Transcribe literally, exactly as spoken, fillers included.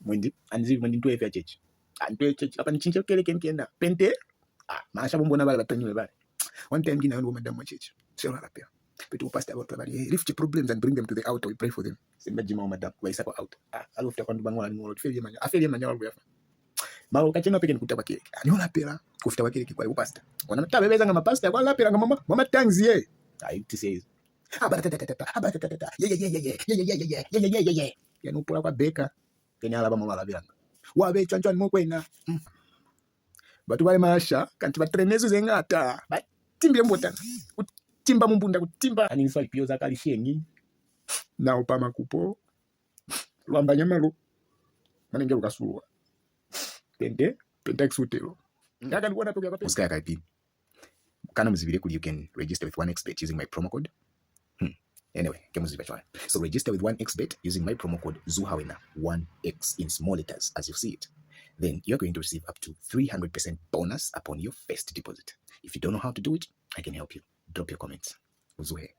Mwendi, a ni zibi mwendi nto ye ifi ya church. Ah, nto ye church. Kapa ni cince keleke nkena. Pente? Ah, masha bo mbona bale ba toniwe bale. One time ki na yo ni bo madam mwa church. Se lwa lapela. Peto bo pastor ba twa bali, eh, lift your problems and bring them to the altar, we pray for them. Se mba jima bo madam, ba isa kwa altar. Ah, a lo fita kwa ndu ba ñola liñolo, ki feli ye manya, a feli ye manya wa luya fa. Mara kacenu hape ke ni kuta kwa keleke. Ah, ni yo lapela. Ku fita kwa keleke kwa bo pastor. Ona taba ye ba ezanga ma pastor, kwa lapelanga mwa ma, mwa ma tongues ye. Ah, it says, "Abatatatata, abatatatata, ye, ye, ye." Ya ni hupula kwa beka. Ke ni alaba mo ba alabelanga. Wa be cwañi cwañi mo kwena? Mm. Batu ba le masha, kanti ba trenezwi ze ñata. Ba timbile mbotana. Ku timba mumbunda, ku timba. Ha ni iswa lipiyo za ka lishengi. Na opa makupo. Lwa mbanya malu. Mane nge lu ka suluha. Pente, pente ki sutelo. Nga ka ni bona pe ku ya kwa pili. Mu si ka ya ka pili. Kana mu zibile kuli you can register with one X bet using my promo code? Hmm. Anyway, ke mu ziba cwale. So register with one X bet using my promo code Zuhawena one X in small letters as you see it. Then you're going to receive up to three hundred percent bonus upon your first deposit. If you don't know how to do it, I can help you. Drop your comments. Uzuhe.